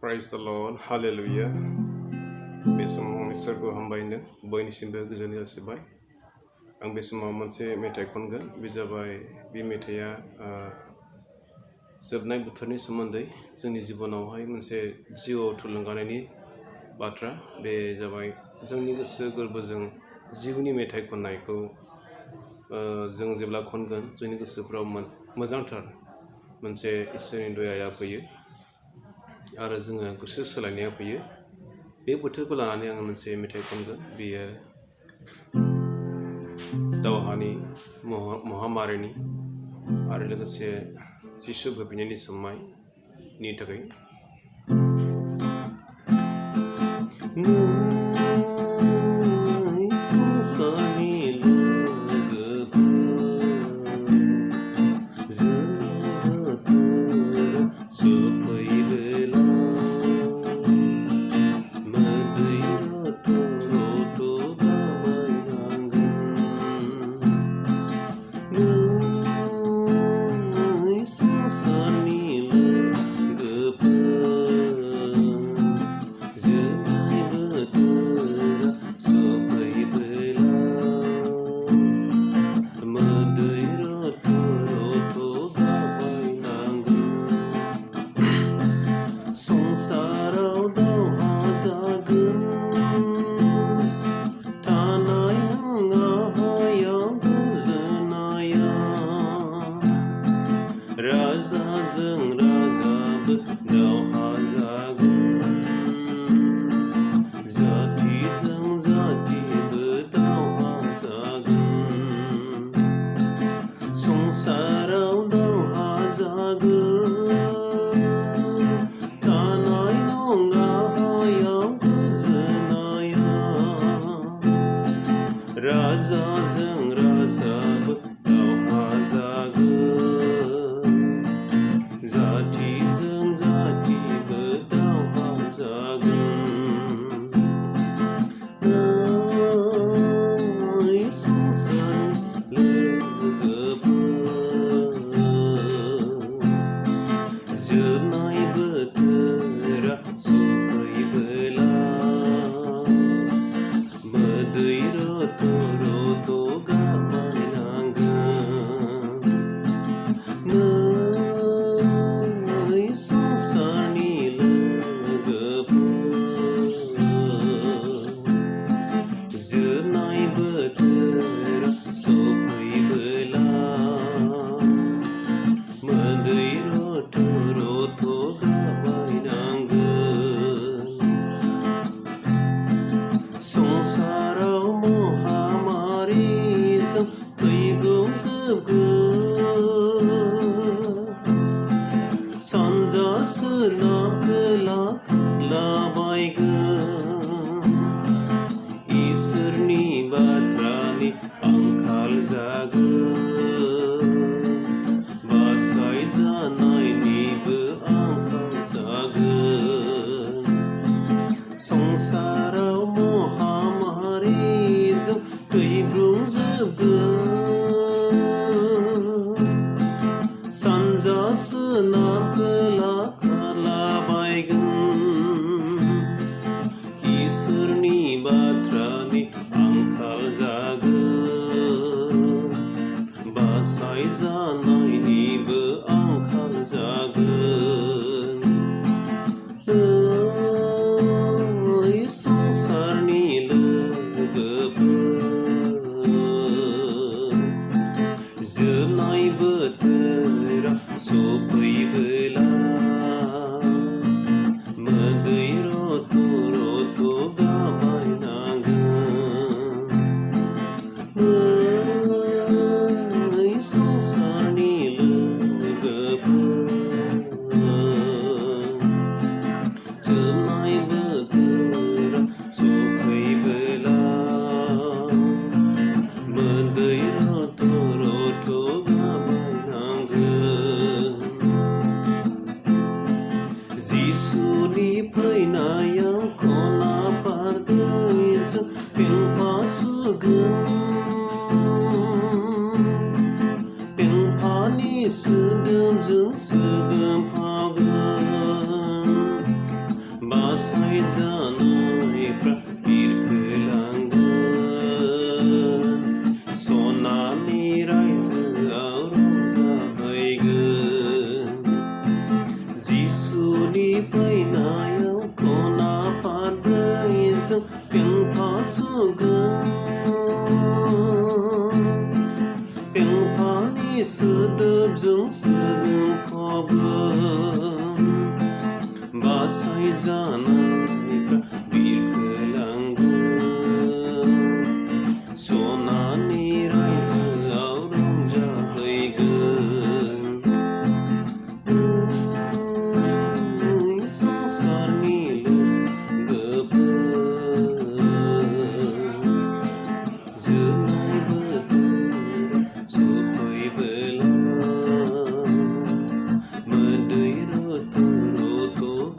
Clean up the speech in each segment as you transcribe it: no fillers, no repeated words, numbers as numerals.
Praise the Lord, Hallelujah. बे समाव इसोरखौ हामबायनो बयनिसिमबो गोजोन जासिबाय। आं बे समाव मोनसे मेथाइ खनगोन। बे जाबाय बे मेथाइया जोबनाय बोथोरनि सोमोन्दै जोंनि जिबनावहाय मोनसे जिउआव थुलुंगानायनि बाथ्रा। बे जाबाय जोंनि गोसो गोरबोजों जिउनि मेथाइ खननायखौ जों जेब्ला खनगोन जोंनि गोसोफ्राव मोजांथार मोनसे इसोरनि दयाया फैयो आरो जोङो गोसो सोलायनाया फैयो। बे बोथोरखौ लानानै आङो मोनसे मेथाइ खनगोन। बेयो दावहानि महामारिनि आरो लोगोसे जिसु फैफिननायनि समायनि थाखाय। राजाजों राजाबो दावहा जागोन, जातिजों जातिबो दावहा जागोन। संसाराव दावहा जागोन, थानाय नङा हायाव गोजोननाया। राजाजों राजाबो दावहा जागोन, जातिजों जातिबो दावहा जागोन। संसारनि लोगोफोर, जोबनाय बोथोरा सफैबोला मोदै रथ' रथ' गाबबायनांगोन। संसारनि लोगोफोर, जोबनाय बोथोरा सफैबोला मोदै रथ' रथ' गाबबायनांगोन। संसाराव महामारिजों फैगौजोबगोन, सानजा सोनाब खोला खारलाबायगोन। इसोरनि बाथ्रानि आंखाल जागोन, बासायजानायनिबो आंखाल जागोन। संसाराव महामारिजों थैब्रुंजोबगोन, सानजा सोनाब खोला खारलाबायगोन। इसोरनि बाथ्रानि आंखाल जागोन, बासायजानायनिबो आंखाल जागोन। संसारनि लोगोफोर, जोबनाय बोथोरा सफैबोला मोदै रथ' रथ' गाबबायनांगोन। संसारनि लोगोफोर, जोबनाय बोथोरा सफैबोला मोदै रथ' रथ' गाबबायनांगोन। जिसुनि फैनायाव खना फारगैजों पेंपा सुगोन, पेंपानि सोदोबजों सोगोमफागोन। बासायजानायफ्रा बिरखोलांगोन सनानि रायजोआव रंजाहैगोन जिसुनि फैनायाव खना फादब्रैजों पेंफा सुगोन पेंफानि सोदोबजों सोगोमफबगोन बासायजानायफ्रा बिरखोलांगोन सनानि रायजोआव रंजाहैगोन संसारनि लोगोफोर जोनाय बोथोरा सफैबोला मोदै रथ'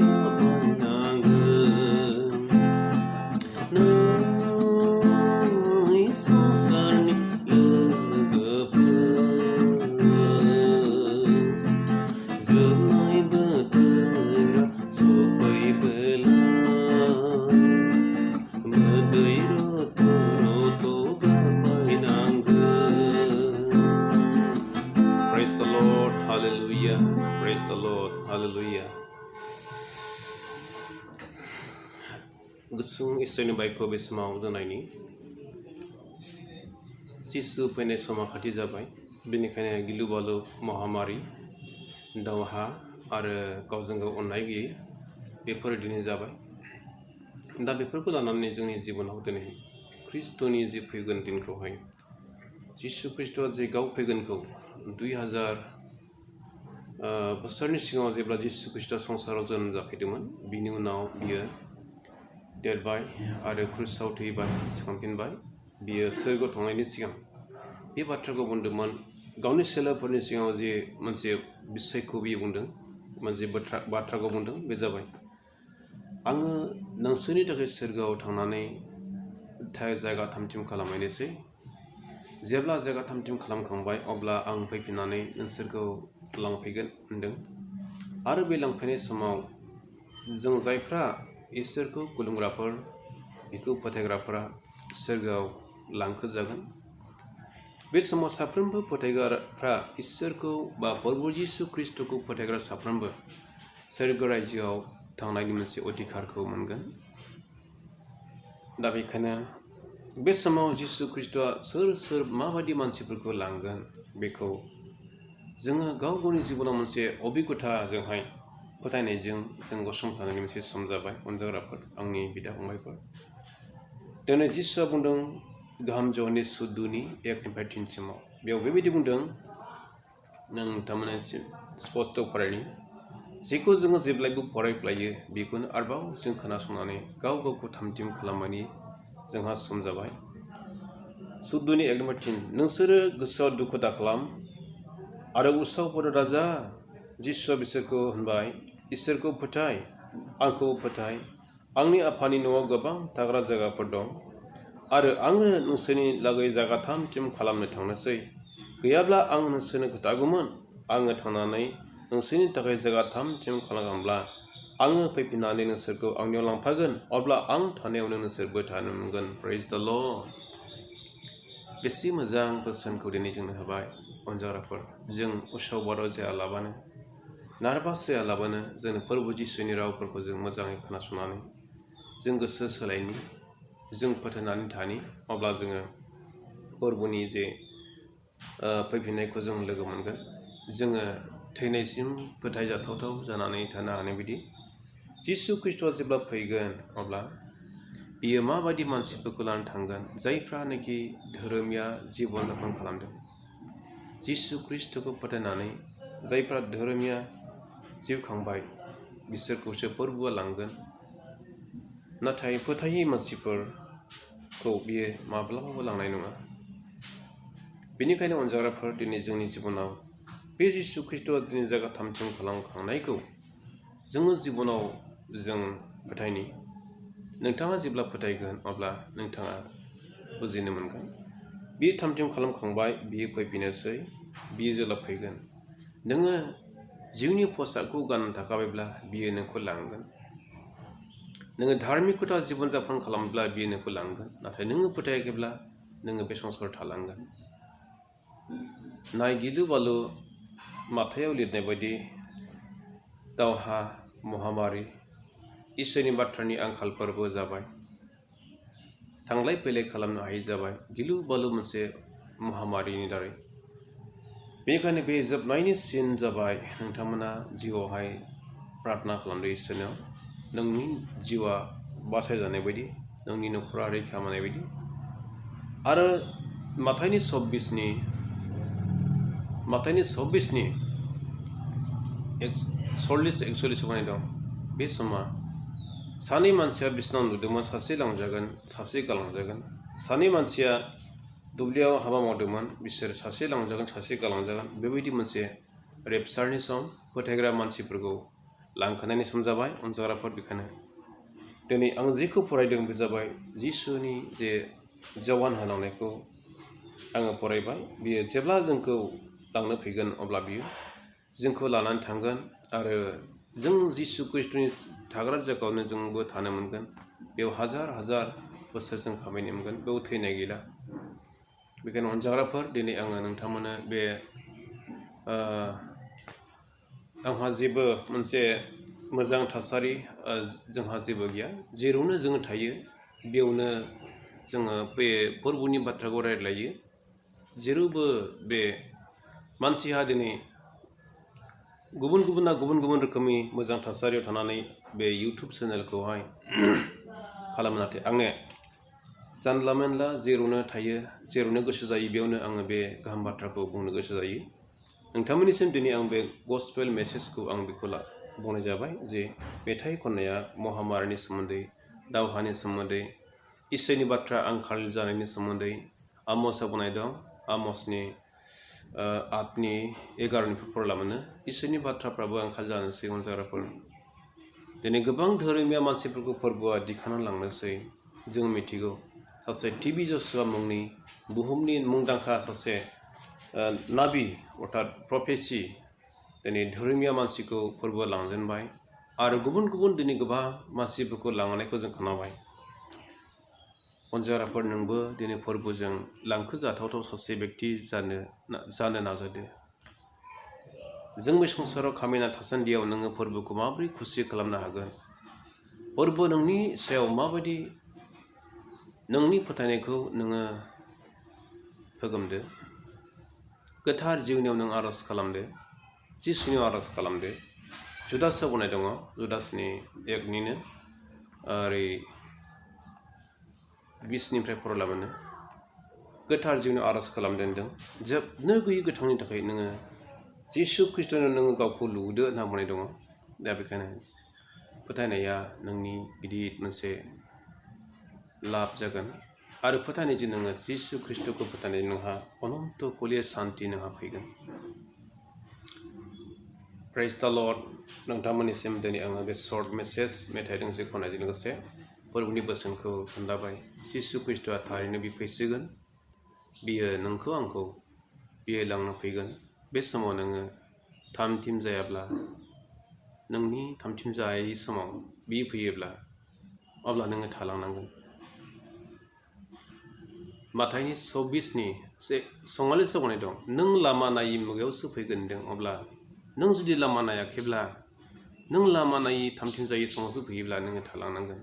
गाबायनांगोन नै संसारनि लोगोफोर जोबनाय बोथोरा सफैबोला मोदै रथ' गाबायनांगोन Praise the Lord, hallelujah. Praise the Lord, hallelujah. गुसुं इसोरनि बायखौ बे समाव दोननायनि जिसु फैनाय समा खाथि जाबाय बेनिखायनो गिलु बालु महामारि दावहा आरो गावजों गाव अननाय गैयै बेफोर दिनै जाबाय दा बेफोरखौ लानानै जोंनि जिबनाव दिनै ख्रिस्ट'नि जि फैगोन दिनखौहाय जिसु ख्रिस्ट'आ जे गाव फैगोनखौ 2000 बोसोरनि सिगाङाव जेब्ला जिसु ख्रिस्ट'आ संसाराव जोनोम जाफैदोंमोन बिनि उनाव बियो देरबाय आरो क्रुसाव थैबाय सिखांफिनबाय बियो सोरगोआव थांनायनि सिगां बे बाथ्राखौ बुंदोंमोन गावनि सेलाफोरनि सिगाङाव जे मोनसे बिसयखौ बियो बुंदों मोनसे बाथ्राखौ बुंदों बे जाबाय आङो नोंसोरनि थाखाय सोरगोआव थांनानै जायगा थामथिम खालामहैनोसै जेब्ला जायगा थामथिम खालामखांबाय अब्ला आं फैफिननानै नोंसोरखौ लांफैगोन होनदों आरो बे लांफैनाय समाव जों जायफ्रा इसोरखौ खुलुमग्राफोर बिखौ फोथायग्राफोरा सोरगोआव लांखोजागोन बे समाव साफ्रोमबो फोथायग्राफ्रा इसोरखौ बा प्रभु जिसु ख्रिस्ट'खौ फोथायग्रा साफ्रोमबो सोरगो रायजोआव थांनायनि मोनसे अधिकारखौ मोनगोन दा बेखायनो बे समाव जिसु ख्रिस्ट'आ सोर माबायदि मानसिफोरखौ लांगोन बेखौ जोङो गाव गावनि जिबनाव मोनसे अबिगथाजोंहाय फोथायनायजों जों गसंथानायनि मोनसे सम जाबाय अनजाग्राफोर आंनि बिदा फंबायफोर दिनै जिसुआ बुंदों गाहाम जौनि सुदुनि 1-3 बेयाव बेबायदि बुंदों नोंथांमोना स्पष्ट फरायनि जेखौ जोङो जेब्लायबो फरायफ्लायो बेखौनो आरोबाव जों खोनासंनानै गाव गावखौ थामथिम खालामनायनि जोंहा सम जाबाय सुदुनि 1-3 नोंसोरो गोसोआव दुखु दाखालाम आरो उसावफोर राजा जिसुआ बिसोरखौ होनबाय इसोरखौ फोथाय आंखौ फोथाय आंनि आफानि न'आव गोबां थाग्रा जायगाफोर दं आरो आङो नोंसोरनि लागै जायगा थामथिम खालामनो थांनोसै गैयाब्ला आं नोंसोरनो खोथागौमोन आङो थांनानै नोंसोरनि थाखाय जायगा थामथिम खालामखांब्ला आङो फैफिननानै नोंसोरखौ आंनियाव लांफागोन अब्ला आं थानायावनो नोंसोरबो थानो मोनगोन प्रेज द लर्ड बेसे मोजां बोसोनखौ दिनै जोंनो होबाय अनजाग्राफोर जों उसाव बादाव जायालाबानो नार्भास जायालाबानो जों प्रभु जिसुनि रावफोरखौ जों मोजाङै खोनासंनानै जों गोसो सोलायनि जों फोथायनानै थानि अब्ला जोङो प्रभुनि जे फैफिननायखौ जों लोगो मोनगोन जोङो थैनायसिम फोथायजाथावथाव जानानै थानो हानाय बायदि जिसु ख्रिस्ट'आ जेब्ला फैगोन अब्ला बियो माबायदि मानसिफोरखौ लानानै थांगोन जायफ्रानोखि धोरोमिया जिबन जापन खालामदों जिसु ख्रिस्ट'खौ फोथायनानै जायफ्रा धोरोमिया जिउ खांबाय बिसोरखौसो प्रभुआ लांगोन नाथाय फोथायै मानसिफोरखौ बियो माब्लाबाबो लांनाय नङा बेनिखायनो अनजाग्राफोर दिनै जोंनि जिबनाव बे जिसु ख्रिस्ट'आ दिनै जायगा थामथिम खालामखांनायखौ जोङो जिबनाव जों फोथायनि नोंथाङा जेब्ला फोथायगोन अब्ला नोंथाङा बुजिनो मोनगोन बियो थामथिम खालामखांबाय बियो फैफिनोसै बियो जेब्ला फैगोन नोङो जिउनि पसाकखौ गाननो थाखाबायब्ला बियो नोंखौ लांगोन नोङो धार्मिकता जीवन जापन खालामब्ला बियो नोंखौ लांगोन नाथाय नोङो फोथायाखैब्ला नोङो बे संसाराव थालांगोन नाय गिलु बालु माथायाव लिरनाय बायदि दावहा महामारी इसोरनि बाथ्रानि आंखालफोरबो जाबाय थांलाय फैलाय खालामनो हायै जाबाय गिलु बालु मोनसे महामारीनि दारै बेनिखायनो बे जोबनायनि सिन जाबाय नोंथांमोना जिउआवहाय प्रार्थना खालामदो इसोरनाव नोंनि जिउआ बासायजानाय बायदि नोंनि न'खरा रैखा मोननाय बायदि आरो माथाइनि 26नि 40-41 होनाय दं बे समा सानै मानसिया बिसनाव नुदोंमोन सासे लांजागोन सासे गालांजागोन सानै मानसिया दुब्लियाव हाबा मावदोंमोन बिसोर सासे लांजागोन सासे गालांजागोन बेबायदि मोनसे रेपचारनि सम फोथायग्रा मानसिफोरखौ लांखानायनि सम जाबाय अनजाग्राफोर बेखायनो दिनै आं जिखौ फरायदों बे जाबाय जिसुनि जे जौगान होलांनायखौ आङो फरायबाय बियो जेब्ला जोंखौ लांनो फैगोन अब्ला बियो जोंखौ लानानै थांगोन आरो जों जिसु ख्रिस्टनि थाग्रा जायगायावनो जोंबो थानो मोनगोन बेयाव हाजार हाजार बोसोर जों खामायनो मोनगोन बेयाव थैनाय गैला बेखायनो अनजाग्राफोर दिनै आङो नोंथांमोननो बे आंहा जेबो मोनसे मोजां थासारि जोंहा जेबो गैया जेरावनो जोङो थायो बेयावनो जोङो बे फोरबोनि बाथ्राखौ रायज्लायो जेरावबो बे मानसिहा दिनै गुबुन गुबुना गुबुन गुबुन रोखोमनि मोजां थासारियाव थानानै बे इउटुब चेनेलखौहाय खालामो नाथाय आंने जानला मेनला जेरावनो थायो जेरावनो गोसो जायो बेयावनो आङो बे गाहाम बाथ्राखौ बुंनो गोसो जायो नोंथांमोननिसिम दिनै आं बे गस्पेल मेसेजखौ आं बेखौ बुंनाय जाबाय जे मेथाइ खननाया महामारिनि सोमोन्दै दावहानि सोमोन्दै इसोरनि बाथ्रा आंखाल जानायनि सोमोन्दै आमसआव बुंनाय दं आमसनि 8:11 फरला मोनो इसोरनि बाथ्राफ्राबो आंखाल जानोसै अनजाग्राफोर दिनै गोबां धोरोमिया मानसिफोरखौ फोरबोआ दिखांनानै लांनोसै जों मिथिगौ सासे टिबि जसुवा मुंनि बुहुमनि मुंदांखा सासे नाबि अर्थात प्रफेसि दिनै धोरोमिया मानसिखौ फोरबोआ लांजेनबाय आरो गुबुन गुबुन दिनै गोबां मानसिफोरखौ लांनायखौ जों खोनाबाय अनजाग्राफोर नोंबो दिनै फोरबोजों लांखोजाथावथाव सासे बेक्ति जानो नाजादो जों बे संसाराव खामायना थासान्दियाव नोङो फोरबोखौ माबोरै खुसि खालामनो हागोन फोरबो नोंनि सायाव माबायदि नोंनि फोथायनायखौ नोङो होगोमदो गोथार जिउनियाव नों आर'ज खालामदो जिसुनियाव आर'ज खालामदो जुदासआव बुंनाय दङ जुदासनि 1निनो ओरै 20निफ्राय फरला मोनो गोथार जिउनि आर'ज खालामदो होनदों जोबनो गैयै गोथांनि थाखाय नोङो जिसु ख्रिस्ट'नो नोङो गावखौ लुदो होनना बुंनाय दङ दा बेखायनो फोथायनाया नोंनि गिदिर मोनसे लाब जागोन आरो फोथायनायजों नोङो जिसु ख्रिस्ट'खौ फोथायनाय नोंहा अनन्त कलिया सान्ति नोंहा फैगोन प्रेज द लर्ड नोंथांमोननिसिम दिनै आङो बे सर्ट मेसेज मेथाइ दोंसे खननायजों लोगोसे फोरबोनि बोसोनखौ खोन्थाबाय जिसु ख्रिस्ट'आ थारैनो बि फैसिगोन बियो नोंखौ आंखौ बियो लांनो फैगोन बे समाव नोङो थामथिम जायाब्ला नोंनि थामथिम जायै समाव बियो फैयोब्ला अब्ला नोङो थालांनांगोन माथाइनि 26नि संगालिसो बुंनाय दं नों लामा नायै मुगायावसो फैगोन होनदों अब्ला नों जुदि लामा नायाखैब्ला नों लामा नायै थामथिम जायै समावसो फैयोब्ला नोङो थालांनांगोन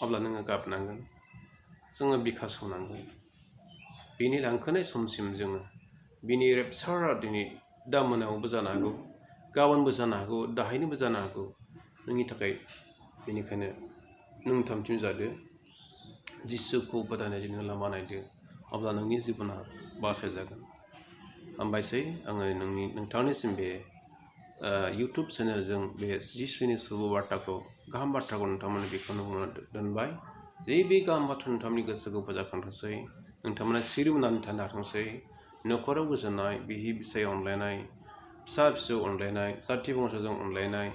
अब्ला नोङो गाबनांगोन जोङो बिखा सौनांगोन बिनि लांखोनाय समसिम जोङो बिनि रेपचारा दिनै दा मोनायावबो जानो हागौ गाबोनबो जानो हागौ दाहायनोबो जानो हागौ नोंनि थाखाय बेनिखायनो नों थामथिम जादो जिसुखौ फोथायनायजों नों लामा नायदो अब्ला नोंनि जिबना बासायजागोन हामबायसै आङो नोंथांनिसिम बे इउटुब चेनेलजों बे जिसुनि शुभ बार्ताखौ गाहाम बाथ्राखौ नोंथांमोननो बेखौनो बुंना दोनबाय जे बे गाहाम बाथ्रा नोंथांमोननि गोसोखौ फोजाखांथोंसै नोंथांमोना सिरि मोननानै थानो हाथोंसै न'खराव गोजोननाय बिहि बिसाय अनलायनाय फिसा फिसौ अनलायनाय जाथि बंस'जों अनलायनाय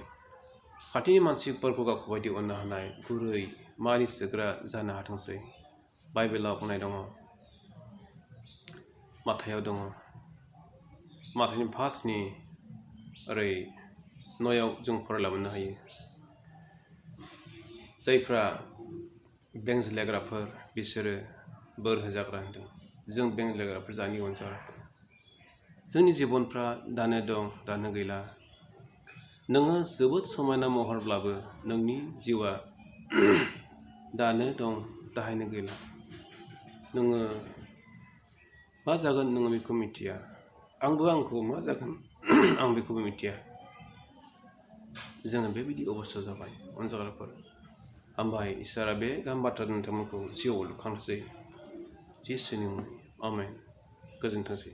खाथिनि मानसिफोरखौ गावखौ बायदि अननो हानाय गुरै मानि सोग्रा जानो हाथोंसै बाइबेलाव बुंनाय दङ माथायाव दङ माथाइनि 5नि ओरै 9आव जों फरायला मोननो हायो जायफ्रा बेंज्लायग्राफोर बिसोरो बोर होजाग्रा होनदों। जों बेंज्लायग्राफोर जानि अनजाग्राफोर। जोंनि जिबनफ्रा दानो दं दानो गैला। नोङो जोबोद समायना महरब्लाबो नोंनि जिउआ दानो दं दाहायनो गैला। नोङो मा जागोन नोङो बेखौ मिथिया। आंबो आंखौ मा जागोन आं बेखौबो मिथिया। जोङो बेबायदि अबस्था जाबाय अनजाग्राफोर। हामबाय इसोरा बे गाहाम बाथ्रा नोंथांमोनखौ जिउआव लुखांसै। जिसुनि मुङै आमेन। गोजोनथोंसै।